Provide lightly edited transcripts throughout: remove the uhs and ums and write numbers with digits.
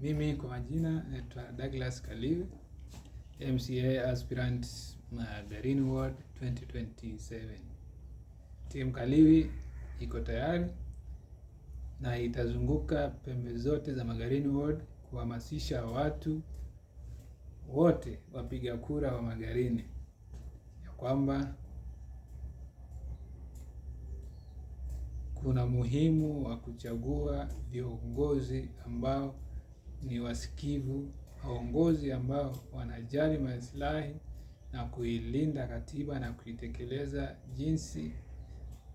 Mimi kwa majina naitwa Douglas Kaliwi, MCA aspirant Magarini Ward 2027. Team Kaliwi iko tayari na itazunguka pembe zote za Magarini Ward kuhamasisha watu wote wapiga kura wa Magarini ya kwamba kuna muhimu wa kuchagua viongozi ambao ni wasikivu, waongozi ambao wanajali maslahi na kuilinda katiba na kuitekeleza jinsi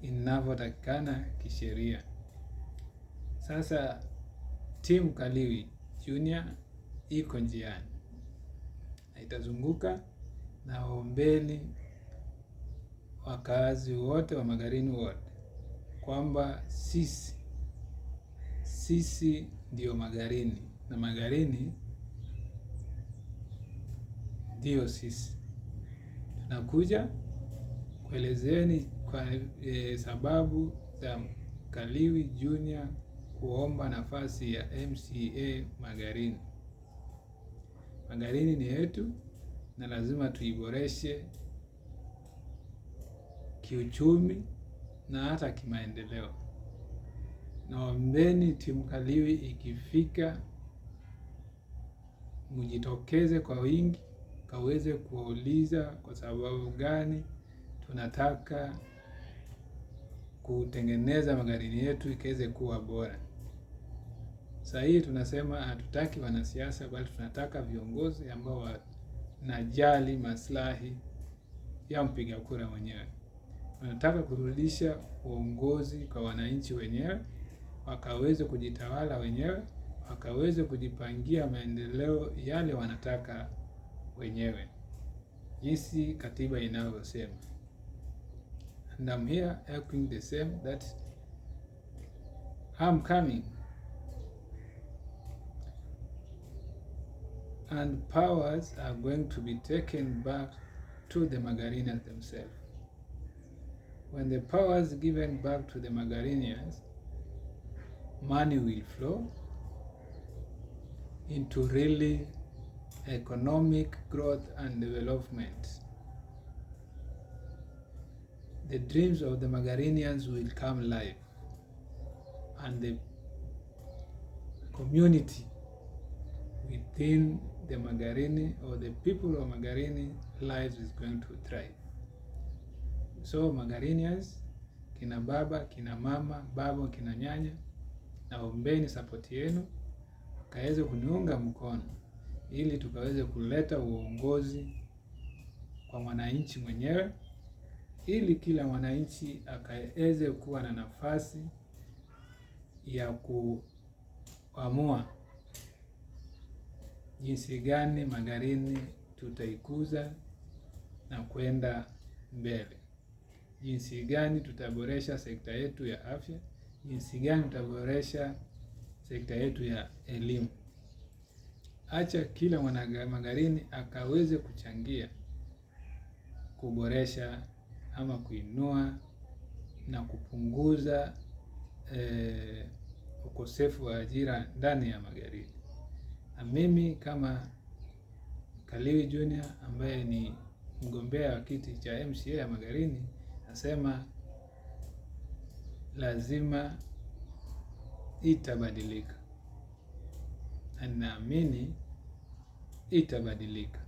inavyotakikana kisheria. Sasa timu Kaliwi Junior iko njiani na itazunguka, na waombeni wakazi wote wa Magarini wote kwamba sisi ndio Magarini na Magarini ndio sisi. Tunakuja kuelezeni kwa sababu za Kaliwi Junior kuomba nafasi ya MCA Magarini. Magarini ni yetu na lazima tuiboreshe kiuchumi na hata kimaendeleo. Naombeni timu Kaliwi ikifika, mjitokeze kwa wingi, kaweze kuwauliza kwa sababu gani tunataka kutengeneza Magarini yetu ikaweze kuwa bora. Sasa hii tunasema hatutaki wanasiasa, bali tunataka viongozi ambao wanajali maslahi ya mpiga kura mwenyewe. Wanataka kurudisha uongozi kwa wananchi wenyewe, wakaweze kujitawala wenyewe, wakaweze kujipangia maendeleo yale wanataka wenyewe, jinsi katiba inavyosema. And I'm here echoing the same that I'm coming and powers are going to be taken back to the Magarinians themselves. When the powers given back to the Magarinians, money will flow into really economic growth and development. The dreams of the Magarinians will come live, and the community within the Magarini or the people of Magarini lives is going to thrive. So Magarinians, kina baba, kina mama, baba, kina nyanya, naombeni support yenu kaweze kuniunga mkono ili tukaweze kuleta uongozi kwa mwananchi mwenyewe, ili kila mwananchi akaweze kuwa na nafasi ya kuamua jinsi gani Magarini tutaikuza na kwenda mbele, jinsi gani tutaboresha sekta yetu ya afya, jinsi gani tutaboresha sekta yetu ya elimu. Acha kila mwana Magarini akaweze kuchangia kuboresha ama kuinua na kupunguza ukosefu wa ajira ndani ya Magarini. Na mimi kama Kaliwi Junior ambaye ni mgombea wa kiti cha MCA ya Magarini nasema lazima itabadilika, na ninaamini itabadilika.